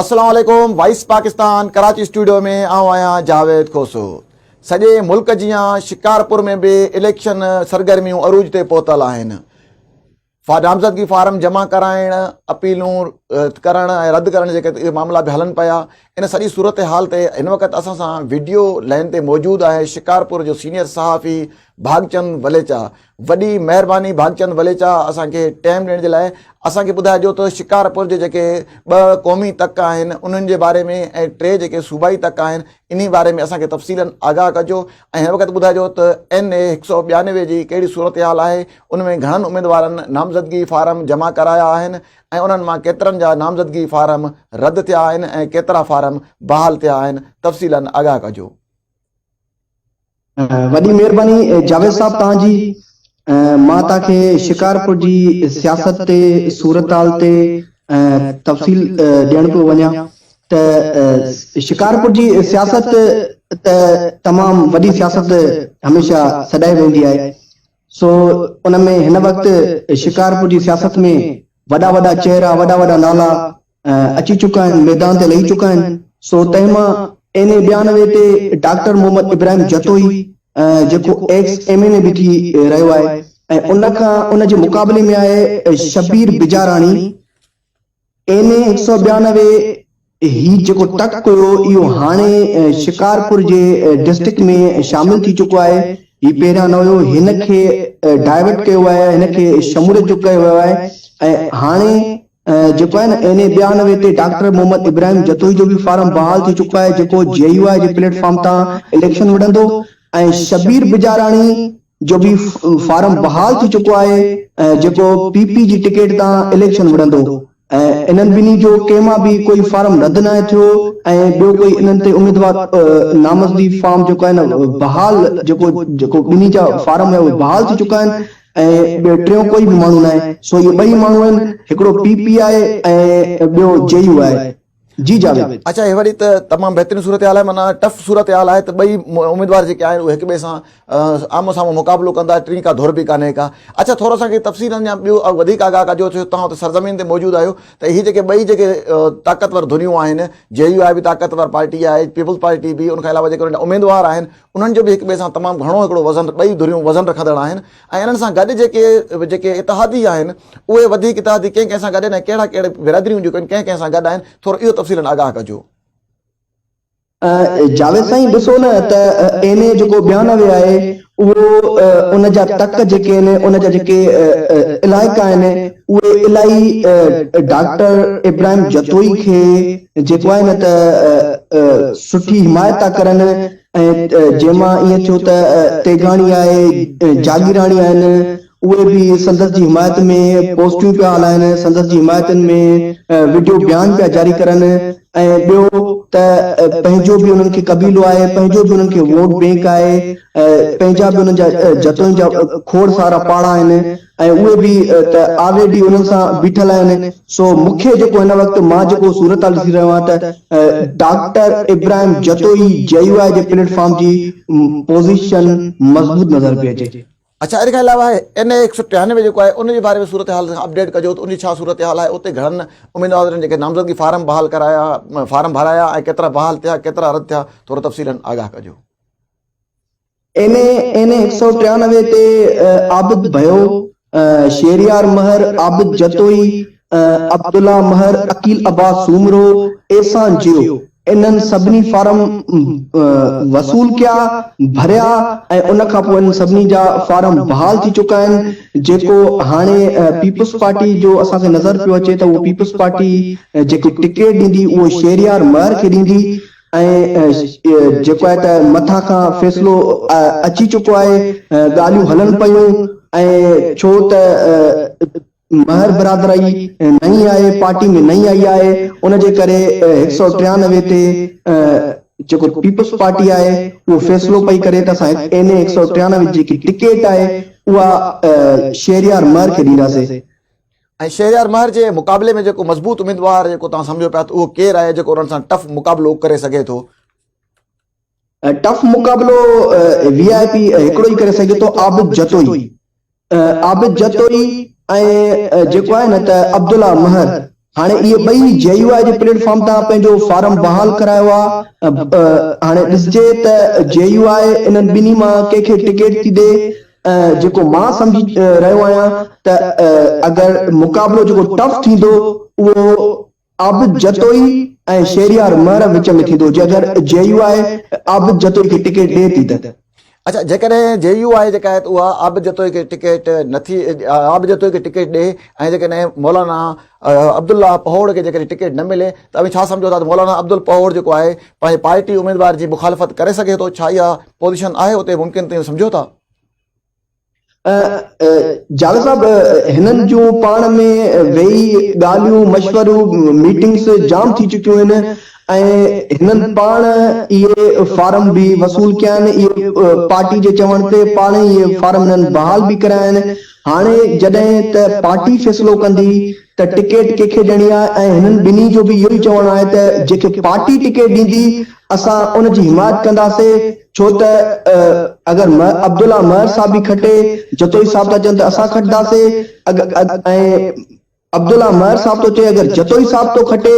السلام عليڪم voice Pakistan Karachi studio ۾ آئون آهيان جاويد کوسو سڄي ملڪ جيان شڪارپور ۾ به اليڪشن سرگرميون عروج تي پهتل آهن نامزدگي فارم جمع ڪرائڻ، اپيلون ڪرڻ ۽ رد ڪرڻ جيڪي اهي معاملا به هلن پيا. ان سڄي صورتحال تي هن وقت اسان سان وڊيو لائن تي موجود آهي شڪارپور جو سينيئر صحافي ڀاڳچند وليچا. وڏي مهرباني ڀاڳچند وليچا اسان کي ٽائيم ڏيڻ جي لاء. اسان کي ٻڌائجو ته شڪارپور جي جيڪي ٻه قومي تڪ آهن انهن جي باري ۾ ۽ ٽي جيڪي صوبائي تڪ آهن انهي باري ۾ اسان کي تفصيلن آگاهه ڪجو ۽ هن وقت ٻڌائجو ته اين اي 192 جي ڪهڙي صورتحال آهي ان ۾ گهڻن اميدوارن نامزدگي فارم جمع ڪرايا آهن ۽ انهن مان ڪيترن جا نامزدگي فارم رد ٿيا آهن ۽ ڪيترا فارم بحال ٿيا آهن تفصيلن آگاهه ڪجو. وڏي مهرباني جاويد صاحب توهان جي مان توهان کي شڪارپور جي سياست تي صورتحال تي تفصيل ڏيڻ پيو وڃان ته شڪارپور جي سياست ته تمام وڏي سياست هميشه سڏائي ويندي آهي سو ان ۾ هن وقت شڪارپور جي سياست ۾ وڏا وڏا چهرا وڏا وڏا نالا اچي چڪا آهن، ميدان تي لهي چڪا آهن، سو تنهن مان اين اي 92 تي ڊاڪٽر محمد ابراهيم جتوئي جيڪو ايڪس ايم اين اي به ٿي رهيو آهي ۽ ان کان ان جي مقابلي ۾ آهي شبير بجاراڻي اين اي 192 هي جيڪو تڪ هيو اهو هاڻي شڪارپور جي ڊسٽرڪٽ ۾ شامل ٿي چڪو آهي هي پهريان نه هيو هن کي ڊائيورٽ ڪيو ويو آهي هن کي شموليت جو ڪيو ويو آهي ۽ هاڻي جيڪو آهي نه اين اي 92 تي ڊاڪٽر محمد ابراهيم جتوئي جو به فارم بحال ٿي چڪو آهي جيڪو جي يو آء جي پليٽ فارم تان اليڪشن وڙهندو ۽ شبير بجاراڻي جو به فارم بحال ٿي چڪو آهي جيڪو پي پي جي ٽڪيٽ تان اليڪشن وڙهندو ۽ انهن ٻنهي جو ڪنهن مان به ڪوئي فارم رد ناهي ٿيو ۽ ٻيو ڪوئي انهن تي اميدوار نامزدي فارم جيڪو آهي نه بحال جيڪو جيڪو ٻنهي جا فارم هيا اهي بحال ٿي چڪا آهن ۽ ٻيو ٽيون ڪوئي به ماڻهو ناهي سو اهي ٻئي ماڻهو آهن هڪڙو پي پي آهي ۽ ٻيو جي يو آهي جي جاويد. اچا هي وري ته تمام بهترين صورتحال آهي معنيٰ ٽف صورتحال آهي ته ٻئي اميدوار جيڪي آهن اهي هڪ ٻئي سان آمهون سامهون مقابلو ڪندا ٽين ڪا ڌر به ڪانهي ڪا اچا ٿورو اسان کي تفصيل اڃا ٻيو وڌيڪ آگاهه ڪجو ڇو توهان اتي سرزمين تي موجود آهيو ته هي جيڪي ٻئي جيڪي طاقتور ڌريون آهن جي يو آء به طاقتور پارٽي آهي پيپلز پارٽي به ان کان علاوه جيڪي اميدوار آهن انهن جو به هڪ ٻئي سان تمام گهڻو هڪڙو وزن ٻئي ڌريون وزن رکندڙ آهن ۽ انهن سان گڏ جيڪي جيڪي اتحادي آهن اهي وڌيڪ اتحادي ڪنهن ڪنهن سان گڏ آهن ۽ ڪهڙا ڪهڙي برادريون جيڪو آهن ڪنهن ڪنهن سان گڏ آهن ٿورو اهو تفصيلن آگاهه ڪجو. جاويد سائين ڏسو نه ته اين اي جيڪو 92 آهي اهو ان جا تڪ جيڪي آهن ان جا جيڪي علائقا آهن اهي الائي ڊاڪٽر ابراهيم جتوئي کي جيڪو آهي نه ته سٺي حمايت ٿا ڪرن ۽ جنهن مان ائين ٿيو ته تيغاڻي آهي، جاگيراڻي آهن، اهي به سندس جي حمايت ۾ پوسٽون پيا هلائن، سندس جي حمايتن ۾ وڊيو بيان پيا جاري ڪرن ۽ ٻيو ته پنهنجو به انهن کي قبيلو آهي، پنهنجو به انهن کي ووٽ بينڪ آهي، پنهنجا به انهن جا جتوئين جا کوڙ سارا پاڙا آهن. ۽ اهي به ته آلريڊي انهن سان بيٺل آهن سو مون کي جيڪو هن وقت مان جيڪو صورتحال ڏسي رهيو آهيان ته doctor Ibrahim Jatoi J U I جي پليٽ فارم جي پوزيشن مضبوط نظر پئي اچي. اڇا ان کان علاوه اين اي 193 جيڪو آهي ان جي باري ۾ صورتحال کان اپڊيٽ ڪجو ته ان جي ڇا صورتحال آهي اتي گهڻن اميدوارن جيڪي نامزدگي فارم بحال ڪرايا فارم ڀرايا ۽ ڪيترا بحال ٿيا ڪيترا رد ٿيا ٿورو تفصيلن آگاهه ڪجو. اين اي اين اي 193 تي عابد ڀيو، شهريار مهر، عابد جتوئي، عبدالله مهر، عقيل عباس سومرو، احسان جيو انهن سڀني فارم وصول ڪيا، ڀريا ۽ ان کان پوء انهن سڀني جا فارم بحال ٿي چڪا آهن جيڪو هاڻي پيپلز پارٽي جو اسان کي نظر پيو اچي ته اهو پيپلز پارٽي جيڪي ٽڪيٽ ڏيندي اهو شهريار مهر کي ڏيندي ۽ جيڪو آهي ته مٿان کان فيصلو اچي چڪو آهي، ڳالهيون هلن پيون ۽ ڇو ته مهر برادري نئين آهي، پارٽي ۾ نئين آئي آهي، ان جي ڪري هڪ سئو 93 تي جيڪو پيپلز پارٽي آهي اهو فيصلو پئي ڪري ته اسان اين اي هڪ سئو 93 جي جيڪي ٽڪيٽ آهي اها شهريار مهر کي ڏينداسين. ۽ شهريار مهر جي مقابلي ۾ جيڪو مضبوط اميدوار جيڪو توهان سمجهو پيا ته اهو ڪير آهي جيڪو انهن سان ٽف مقابلو ڪري سگهي ٿو؟ ٽف مقابلو وي آء پي هڪڙو ئي ڪري سگهي ٿو عابد جتوئي عابد جتوئي ۽ جيڪو آهي نه ته عبدالله مهر. هاڻي اهي ٻئي جي يو آء جي پليٽ فارم تان پنهنجو فارم بحال ڪرايو آ هاڻي ڏسجي ته جي يو آء انهن ٻنهي مان ڪنهن کي ٽڪيٽ ٿي ڏي جيڪو مان سمجهي رهيو آهيان ته اگر مقابلو جيڪو ٽف ٿيندو اهو عابد جتوئي ۽ شهريار مهر وچ ۾ ٿيندو جي اگر جي يو آء عابد جتوئي کي ٽڪيٽ ڏي ٿي ته. اڇا جيڪڏهن جي يو آء جيڪا آهي ته اها عابد جتوئي کي ٽڪيٽ نٿي عابد جتوئي کي ٽڪيٽ ڏي ۽ جيڪڏهن مولانا عبدالله پهوڙ کي جيڪڏهن ٽڪيٽ نه ملي ته اوهين ڇا سمجهو ٿا ته مولانا عبدل پهوڙ جيڪو آهي پنهنجي پارٽي اميدوار جي مخالفت ڪري سگهي ٿو ڇا اها پوزيشن آهي اتي ممڪن تائين سمجهو ٿا؟ جاويد صاحب هنن جون پاڻ ۾ ويهي ڳالهيون مشورو ميٽنگس جام ٿي چڪيون آهن ۽ هنن پاڻ اهي فارم به وصول ڪيا آهن اهي پارٽي جي چوڻ تي پاڻ ئي اهي فارم هنن بحال به ڪرايا آهن هاڻي جڏهن ته پارٽي فيصلو ڪندي ته ٽڪيٽ ڪنهن کي ڏيڻي آهي ۽ هنن ٻنهي جو به اهو ئي چوڻ آهي ته جنهن کي پارٽي ٽڪيٽ ڏيندي اسان ان جي حمايت ڪنداسي ڇو ته اگر عبدالله مهر صاحب به کٽي جتوئي صاحب ٿا چون ته اسان کٽنداسي ۽ عبدالله مهر صاحب ٿو چئي اگر جتوئي صاحب ٿو کٽي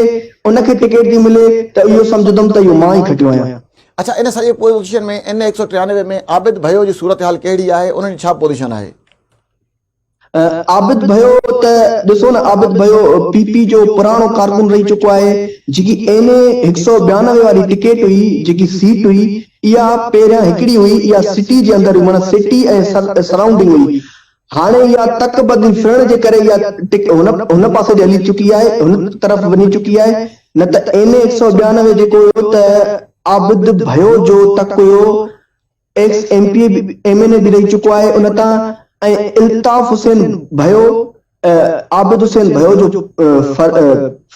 ان کي ٽڪيٽ ٿي ملي ته اهو سمجهندم ته اهو مان ئي کٽيو آهيان. اڇا ان سڄي پوزيشن ۾ اين اي 193 ۾ عابد ڀيو جي صورتحال ڪهڙي آهي انهن جي ڇا پوزيشن آهي؟ عابد ڀيو ته ڏسو نه عابد ڀيو پي پي جو پراڻو ڪارڪن رهي چڪو آهي جيڪي اين اي 192 واري ٽڪيٽ هئي جيڪي سيٽ هئي اها پهريان هڪڙي هئي اها سٽي جي اندر هئي معنيٰ سٽي ۽ سرائونڊنگ هئي هاڻي اها تڪ بدلي ڦرڻ جي ڪري اها ٽڪ هن هن پاسي ڏي هلي چڪي آهي هن طرف وڃي چڪي آهي نه ته اين اي 192 جيڪو هيو ته عابد ڀيو جو تڪ هيو ايڪس ايم پي اي ايم اين اي به رهي چڪو آهي ان تان ۽ الطاف حسين ڀيو عابد حسين ڀيو جو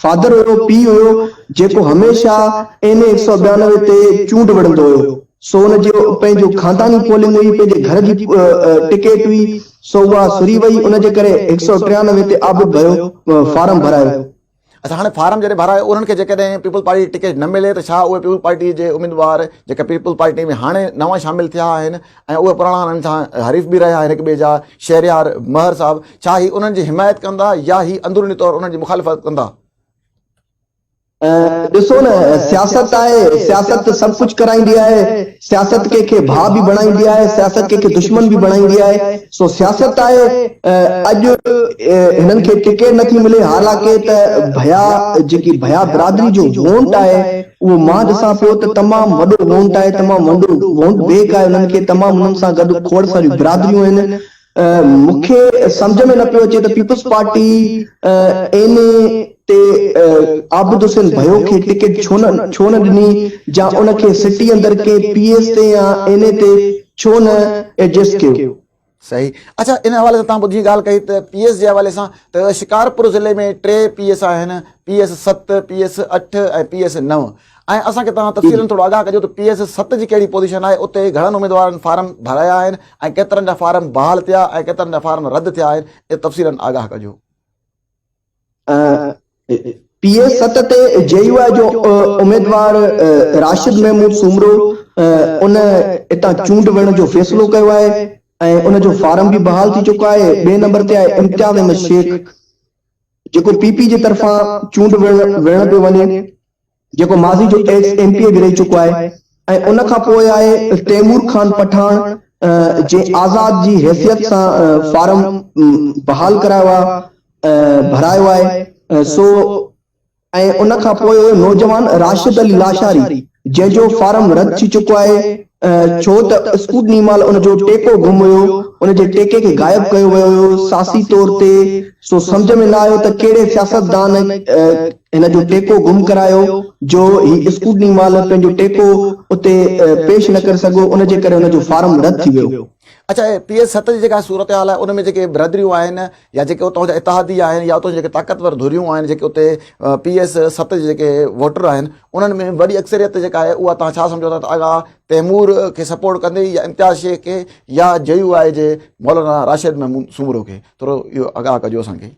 فادر هيو پيء هيو جيڪو هميشه اين اي 192 تي چونڊ وڙهندو هيو سو ان جو پنهنجو خانداني پولنگ هئي پنهنجي گهر جي ٽڪيٽ هئي سو اها سري وئي ان جي ڪري 193 تي عابد ڀيو فارم ڀرايو. اڇا هاڻي فارم جڏهن ڀرايو انهن کي جيڪڏهن پيپلز پارٽي جي ٽڪيٽ نه ملي ته ڇا اهي پيپلز پارٽي جي اميدوار جيڪا پيپلز پارٽي ۾ هاڻي نوان شامل ٿيا آهن ۽ اهي پراڻا انهن سان حريف به رهيا آهن هڪ ٻئي جا شهريار مهر صاحب ڇا هي انهن جي حمايت ڪندا يا هي اندروني طور انهن جي مخالفت ڪندا؟ ڏسو نه سياست آهي سياست سڀ ڪجهه ڪرائيندي آهي سياست ڪنهن کي ڀاء به بڻائيندي آهي سياست ڪنهن کي دشمن به بڻائيندي آهي سو سياست آهي اڄ هنن کي ٽڪيٽ نٿي ملي حالانڪه ته ڀيا جيڪي ڀيا برادري جو وونٽ آهي اهو مان ڏسان پيو ته تمام وڏو وونٽ آهي تمام وڏو وونٽ بيڪ آهي انهن کي تمام انهن سان گڏ کوڙ ساريون برادريون آهن مون کي سمجهه ۾ نه پيو اچي ته پيپلز پارٽي اين اي تي عابد حسين ڀيو کي ٽڪيٽ ڇو نه ڇو نه ڏني جا ان کي سٽي اندر ڪنهن پي ايس تي يا اين اي تي ڇو نه ايڊجسٽ ڪيو. صحيح اڇا ان حوالي سان تان ٻڌي ڳالهه ڪئي ته پي ايس جي حوالي سان ته شڪارپور ضلعي ۾ ٽي پي ايس آهن P S 7 P S 8 ۽ P S 9 ۽ اسان کي توهان تفصيلن ٿورو آگاهه ڪجو ته پي ايس 7 جي ڪهڙي پوزيشن آهي اتي گهڻن اميدوارن فارم ڀرايا آهن ۽ ڪيترن جا فارم بحال ٿيا ۽ ڪيترن جا فارم رد ٿيا آهن اهي تفصيلن آگاهه ڪجو. پي ايس 7 تي جي يو آء جو اميدوار راشد محمود سومرو ان اتان چونڊ وڙهڻ جو فيصلو ڪيو آهي ۽ ان جو فارم به بحال ٿي چڪو آهي ٻئي نمبر تي آهي امتياز احمد شيخ جيڪو پي پي جي طرفان چونڊ وڙهڻ پيو وڃي جيڪو ماضي جو ايڪس ايم پي اي به رهي چڪو آهي ۽ ان کان پوء آهي تيمور خان پٺاڻ جنهن آزاد جي حيثيت سان فارم بحال ڪرايو آهي ڀرايو آهي سو ۽ ان کان پوء نوجوان راشد علي لاشاري جنهن جو فارم رد ٿي چڪو آهي ڇو ته اسڪوٽني مهل ان جو ٽيڪو گم هيو ان جي ٽيڪي کي غائب ڪيو ويو هيو ساسي طور تي سو سمجهه ۾ نه آيو ته ڪهڙي سياستدان هن جو ٽيڪو گم ڪرايو جو هي اسڪوٽني مهل پنهنجو ٽيڪو اتي پيش نه ڪري سگهيو ان جي ڪري هن جو فارم رد ٿي ويو. اڇا پي ايس 7 جي جيڪا صورتحال آهي ان ۾ جيڪي برادريون آهن يا جيڪي اتان جا اتحادي آهن يا اتان جيڪي طاقتور ڌريون آهن جيڪي اتي پي ايس 7 جي جيڪي ووٽر آهن انهن ۾ وڏي اڪثريت جيڪا آهي اها تان ڇا سمجهو ٿا ته آغا تيمور کي سپورٽ ڪندي يا امتياز شيخ کي يا جي يو آء جي مولانا راشد محمود سومرو کي ٿورو اهو آگاهه ڪجو اسان کي.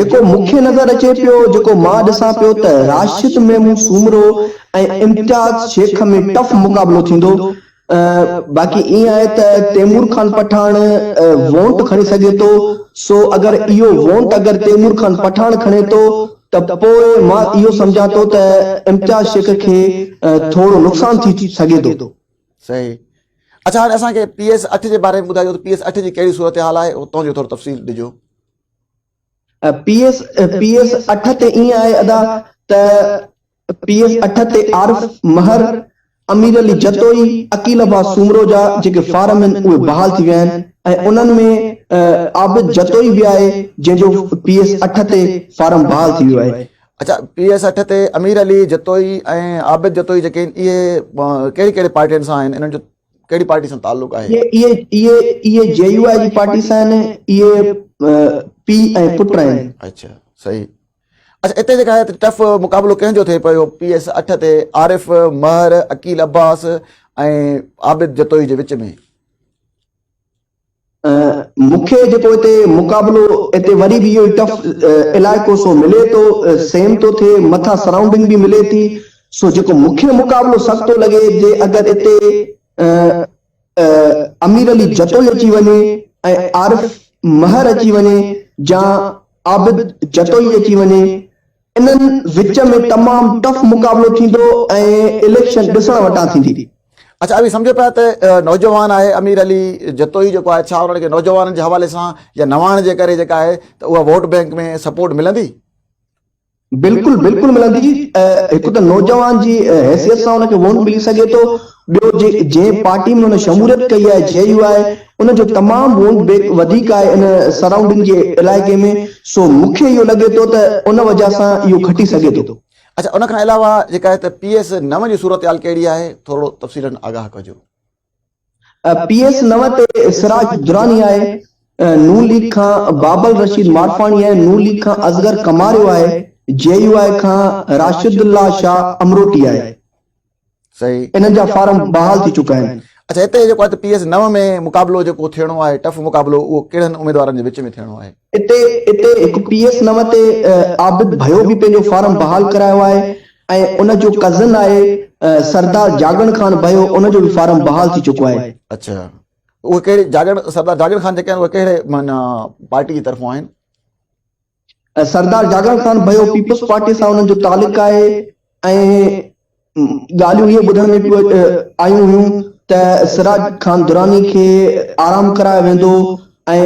جيڪو مون کي نظر اچي پيو جيڪو مان ڏسان پيو ته راشد محمود سومرو ۽ امتياز شيخ ۾ ٽف مقابلو ٿيندو باقي ائين آهي ته تيمور خان پٺاڻ وونٽ کڻي سگهي ٿو سو اگر اهو وونٽ اگر تيمور خان پٺاڻ کڻي ٿو ته پوء مان اهو سمجهان ٿو ته امتياز شيخ کي ٿورو نقصان ٿي سگهي ٿو. صحيح اڇا هاڻي اسان کي پي ايس اٺ جي باري ۾ ٻڌايو ته پي ايس اٺ جي ڪهڙي صورتحال آهي اتان جو ٿورو تفصيل ڏجو. پي ايس پي ايس اٺ تي ائين آهي ادا ته پي ايس اٺ تي عارف مهر، امير علي جتوئي، عقيل عباس سومرو جا جيڪي فارم آهن اهي بحال ٿي ويا آهن ۽ انهن ۾ عابد جتوئي به آهي جنهن جو پي ايس اٺ تي فارم بحال ٿي ويو آهي. اڇا پي ايس اٺ تي امير علي جتوئي ۽ عابد جتوئي جيڪي آهن اهي ڪهڙي ڪهڙي پارٽين سان آهن انهن جو ڪهڙي پارٽي سان تعلق آهي؟ اهي اهي اهي جي يو آء جي پارٽي سان آهن اهي پي ۽ پٽ آهن. اڇا صحيح اڇا اتي جيڪا آهي ٽف مقابلو ڪنهن جو ٿئي پيو پي ايس اٺ تي عارف مهر عقيل عباس ۽ عابد جتوئي جي وچ ۾؟ مون کي جيڪو اتي مقابلو اتي وري به اهو ئي ٽف علائقو سو ملي ٿو سيم ٿو ٿئي مٿان سرائونڊنگ به ملي ٿي سو جيڪو مون کي مقابلو سخت ٿو لڳي جي اگر اتي امير علي جتوئي اچي وڃي ۽ عارف مهر اچي وڃي جا عابد جتوئي اچي وڃي انهن وچ ۾ تمام ٽف مقابلو ٿيندو ۽ اليڪشن ڏسڻ وٽان ٿيندي. اڇا اوهين سمجهو پيا ته نوجوان آهي امير علي جتوئي جيڪو آهي ڇا انهن کي نوجوانن جي حوالي سان يا نواڻ جي ڪري جيڪا آهي ته اها ووٽ بينڪ ۾ سپورٽ ملندي؟ بلڪل بلڪل ملندي هڪ ته نوجوان جي حيثيت سان ان کي ووٽ ملي سگهي ٿو ٻيو جنهن پارٽي ۾ هن شموليت ڪئي آهي جي يو آء ان جو تمام ووٽ بيڪ وڌيڪ آهي ان سرائونڊنگ جي علائقي ۾ سو مون کي اهو لڳي ٿو ته ان وجهه سان اهو کٽي سگهي ٿو. اڇا ان کان علاوه جيڪا آهي ته پي ايس نو جي صورتحال ڪهڙي آهي ٿورڙو تفصيلن آگاهه ڪجو. پي ايس نو تي سراج دراني آهي، نون ليگ کان بابل رشيد مارفاڻي آهي، نون ليگ کان اصغر ڪماريو آهي، جي يو آء کان راشد الله شاهه امروٽي آهي. صحيح. انهن جا فارم بحال ٿي چڪا آهن. اڇا هتي جيڪو آهي ته پي ايس نو ۾ مقابلو جيڪو ٿيڻو آهي ٽف مقابلو اهو ڪهڙن اميدوارن جي وچ ۾ ٿيڻو آهي؟ اتي اتي هڪ پي ايس نو تي عابد ڀيو به پنهنجو فارم بحال ڪرايو آهي ۽ ان جو ڪزن آهي سردار جاڳڻ خان ڀيو ان جو به فارم بحال ٿي چڪو آهي. اڇا اهي ڪهڙي جاڳڻ سردار جاڳڻ خان جيڪي آهن اهي ڪهڙي معنيٰ پارٽي جي طرفون آهن؟ سردار جاڳڻ خان ڀيو پيپلز پارٽي سان انهن جو تعلق آهي ۽ ڳالهيون اهي ٻڌڻ ۾ پيون آيون هيون ته سراج خان دراني کي آرام ڪرايو ويندو ۽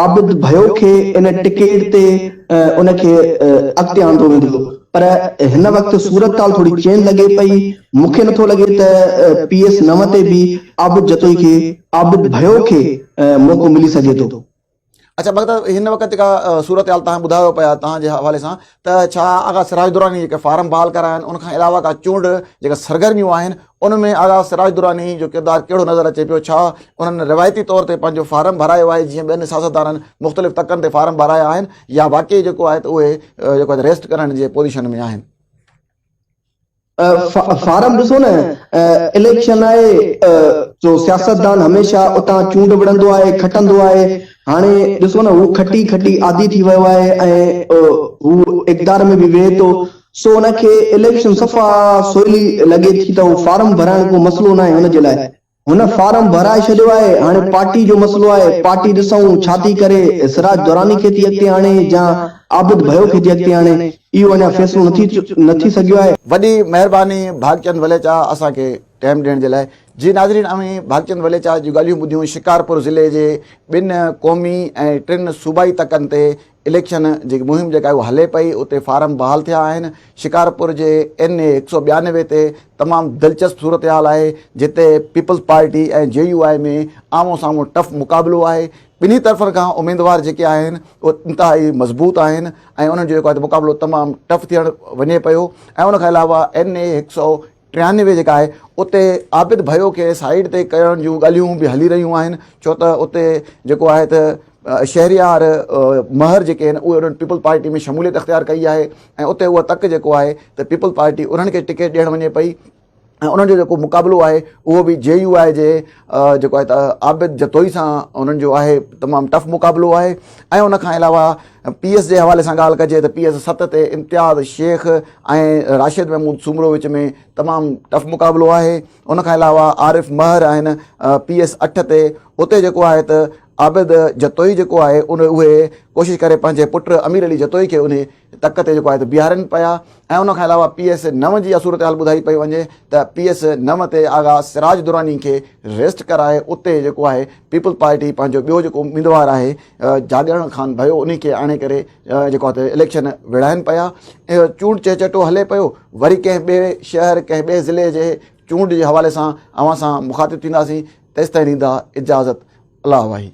عابد ڀيو کي ان ٽڪيٽ تي ان کي اڳتي آندو ويندو پر هن وقت صورتحال ٿوري چينج لڳي پئي مون کي نٿو لڳي ته پي ايس نو تي به عابد جتوئي کي عابد ڀيو کي موقعو ملي سگهي ٿو. اڇا مطلب هن وقت جيڪا صورتحال تهان ٻڌايو پيا تهان جي حوالي سان ته ڇا آغا سراج دراني جيڪي فارم بحال ڪرايا آهن ان کان علاوه ڪا چونڊ جيڪا سرگرميون آهن ان ۾ آغا سراج دراني جو ڪردار ڪهڙو نظر اچي پيو ڇا انهن روايتي طور تي پنهنجو فارم ڀرايو آهي جيئن ٻين سياستدانن مختلف تڪن تي فارم ڀرايا آهن يا واقعي جيڪو آهي ته اهي جيڪو ريسٽ ڪرڻ جي پوزيشن ۾ آهن. فارم ڏسو نه اليڪشن آهي سو سياستدان هميشه اتان چونڊ وڙهندو آهي کٽندو آهي هاڻي ڏسو نه هو کٽي کٽي عادي ٿي ويو آهي ۽ هو اقتدار ۾ به ويهي ٿو سو ان کي اليڪشن صفا سولي لڳي ٿي ته هو فارم ڀرائڻ ڪو مسئلو ناهي هن جي لاء هن فارم ڀرائي ڇڏيو آهي، هاڻي پارٽي جو مسئلو آهي، پارٽي ڏسون ڇا ٿي ڪري، سراج دراني کي ٿي اڳتي آڻي يا عابد ڀيو کي ٿي اڳتي آڻي، اهو اڃا فيصلو نه ٿي نه ٿي سگهيو آهي. وڏي مهرباني ڀاڳچند وليچا اسان کي ٽائيم ڏيڻ جي لاء. جي ناظرين اوهين ڀاڳچند وليچا جون ڳالهيون ٻڌيون شڪارپور ضلعي جي ٻن قومي ۽ ٽن صوبائي تڪن تي اليڪشن جي مهم جيڪا آهي اها هلي پئي اتي فارم بحال ٿيا آهن شڪارپور جي اين اي 192 تي تمام دلچسپ صورتحال آهي جتي پيپلز پارٽي ۽ جي يو آء ۾ آمهون سامهون ٽف مقابلو آهي ٻنهي طرفن کان اميدوار جيڪي آهن اهي انتهائي مضبوط آهن ۽ انهن جو جيڪو آهي مقابلو تمام ٽف ٿيڻ وڃي پيو ۽ ان کان علاوه اين اي 193 جيڪا آهي اتي عابد ڀيو کي سائيڊ تي ڪرڻ جون ڳالهيون به هلي رهيون آهن ڇو ته اتي جيڪو آهي ته شهريار مهر جيڪي آهن اهي انهن پيپلز پارٽي ۾ شموليت اختيار ڪئي آهي ۽ اتي اها تڪ جيڪو آهي ته پيپلز پارٽي انهن کي ٽڪيٽ ڏيڻ وڃي پئي ۽ انهن جو جيڪو مقابلو آهي اهو به جي يو آء جي جيڪو آهي ته عابد جتوئي سان انهن جو آهي تمام ٽف مقابلو آهي ۽ ان کان علاوه پي ايس جي حوالي سان ڳالهه ڪجي ته پي ايس ست تي امتياز شيخ ۽ راشد محمود سومرو وچ ۾ تمام ٽف مقابلو آهي ان کان علاوه عارف مهر آهن پي ايس اٺ تي اتي جيڪو آهي ته عابد جتوئي جيڪو آهي ان اهي ڪوشش ڪري پنهنجي پٽ امير علي جتوئي کي انهي تڪ تي جيڪو آهي ته بيهارين پيا ۽ ان کان علاوه پي ايس نو جي اها صورتحال ٻڌائي پئي وڃي ته پي ايس نو تي آغا سراج دراني کي ريسٽ ڪرائي اتي جيڪو آهي پيپلز پارٽي پنهنجو ٻيو جيڪو اميدوار آهي جاڳڻ خان ڀيو انهي کي آڻي ڪري جيڪو آهي ته اليڪشن وڙهائين پيا اهو چونڊ چهچٽو هلي پيو وري ڪنهن ٻئي شهر ڪنهن ٻئي ضلعي جي چونڊ جي حوالي سان اوهان سان مخاطب ٿينداسين تيستائين ڏيندا اجازت الله واهي.